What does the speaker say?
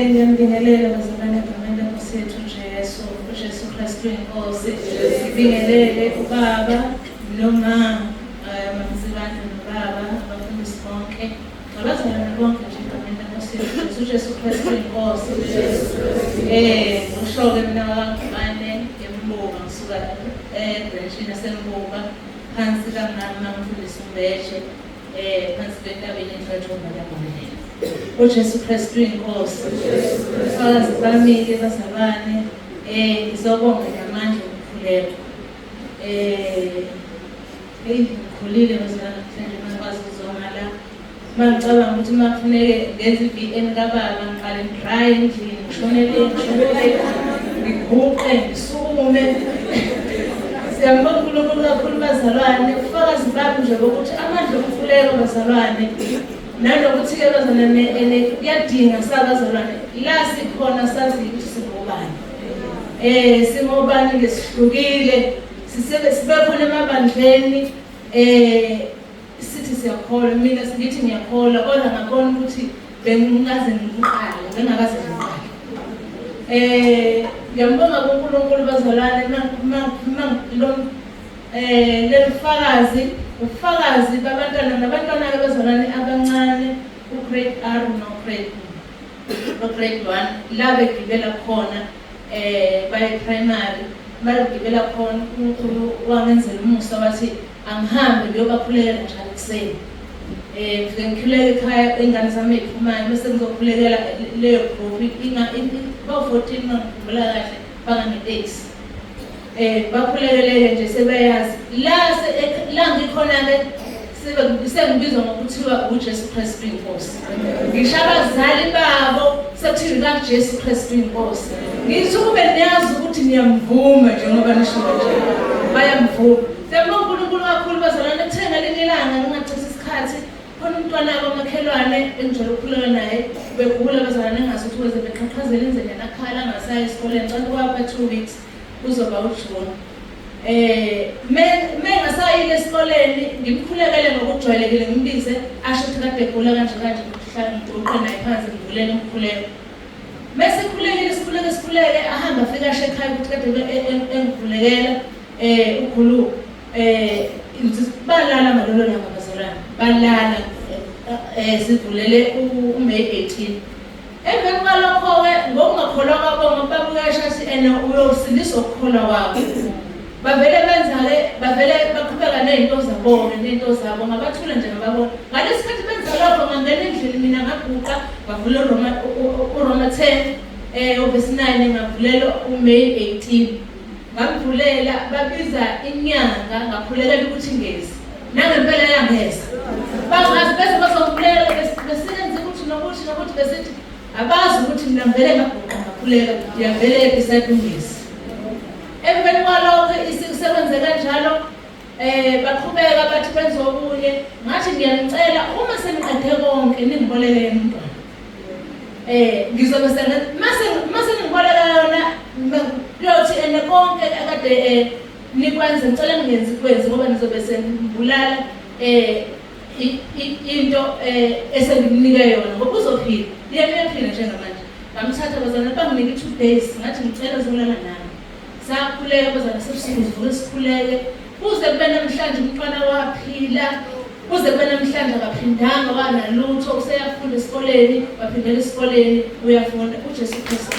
Ngiyambingelela bazalwane egameni lenkosi yethu uJesu, uJesu Kristu inkosi. Ngibingelele ubaba noma mamzibane nobaba, abafundisi bonke, nabazalwane bonke nje egameni lenkosi yethu uJesu, uJesu Kristu inkosi. Ngisho-ke mina wakwaNgubane eMbuka, ngisuka ebranchini yaseMbuka phansi kamama mfundisi uMbeje. Phansi kwentabeni enhlatshomba kaMandela. UJesu Kristu inkosi. Ufakazi bami-ke bazalwane, ngizobonga ngamandla okukhuleka. Eyi ngikhulile bazalwane namhlanje mangikwazi ukuzoma la. Uma ngicabanga ukuthi uma kufuneke ngenze i-VN kababa ngiqale ngidraye endlini, ngishonele ngishonele ngiguqe ngisukume. Siyambonga uNkulunkulu kakhulu bazalwane, ubufakazi bami nje bokuthi amandla omkhuleko bazalwane nanokuthi-ke bazalwane ene kuyadinga sabazalwane la sikhona sazi ukuthi singobani. Singobani ngesihlukile sisebe sibe khona emabandleni sithi siyakholwa mina ngithi ngiyakholwa kodwa ngabona ukuthi bengingaze ngiqale bengakaze ngiqale. Ngiyambonga kuNkulunkulu bazalwane lo lelufakazi ubufakazi babantwana nabantwana ke bazalwane abancane ugrade R no grade no grade 1 la begibela khona baye primary bagibela khona uNkulunkulu wangenzela umusa wathi angihambe ngiyobakhulekela njalo ekuseni. Ngifike ngikhuleke ekhaya ingane zami ey'phumayo bese ngizokhulekela leyo group bawu-14 mangikhumbula kahle bangangeteksi. Bakhulekeleke nje sebeyazi la la ngikhona-ke sengibizwa ngokuthiwa uJesu Kristu inkosi. Ngisho abazali babo sekuthiwa kaJesu Kristu inkosi. Ngithi ukube niyazi ukuthi niyamvuma njengoba nisho kanje. Bayamvuma. Siyabonga uNkulunkulu kakhulu bazalwane kuthe ngelinye ilanga ngingachithi isikhathi khona umntwana kwamakhelwane engijwayele ukukhuleka naye begula bazalwane engazi ukuthi weze beqhaqhazela indlela akhala angasayi esikoleni cela kwapha 2 weeks kuzoba uJune. Mengasayile esikoleni ngimkhulekele ngokujwayelekile ngimbize asho ukuthi kade egula kanje kanje ngihlale ngiguqe naye phansi ngivulele umkhuleko. Mesikhulekile sikhuleke sikhuleke ahambe afike ashe ekhaya ukuthi kade engikhulekela ukhulu balala ngalolo langa bazalwane balala sivulele uMay 18. Emveni kwalokho-ke ngokungakholwa kwabo ngoba babuyasho athi ena uyosindiswa ukukholwa kwakho. Bavele benza-ke bavele baqhubeka ney'nto zabo-ke ney'nto zabo ngabathula nje ngababona. Ngalesi khathi benza lokho ngangena endlini mina ngaguqa ngavula uRoma uRoma 10 uvesi 9 ngavulela uMay 18. Ngamvulela babiza inyanga ngakhulekela ukuthi ingezi. Nangempela yangeza. Bangazi bese bazongikhulekela besenze ukuthi nokuthi nokuthi besithi abazi ukuthi mina ngivele ngaguqa ngakhuleka ngiyavele beside ungezi. Emveni kwalokho isebenze kanjalo baqhubeka bathi benza okunye ngathi ngiyanicela uma seniqede konke ningiboleke yena umntwana. Ngizobe mase mase ningiboleka yona kuyothi ene konke akade nikwenze ngicela ningenzi kwenzi ngoba nizobe senibulala into esengimnike yona ngoba uzophila yena uyaphila njengamanje. Ngamthatha bazalwane banginike i-2 days ngathi ngicela uzolala nami. Sakhuleka bazalwane sebusuku sivuke sikhuleke kuze kube namhlanje umntwana waphila kuze kube namhlanje akaphindanga wanalutho useyafunda esikoleni waphindela esikoleni uyafunda uJesu Kristu.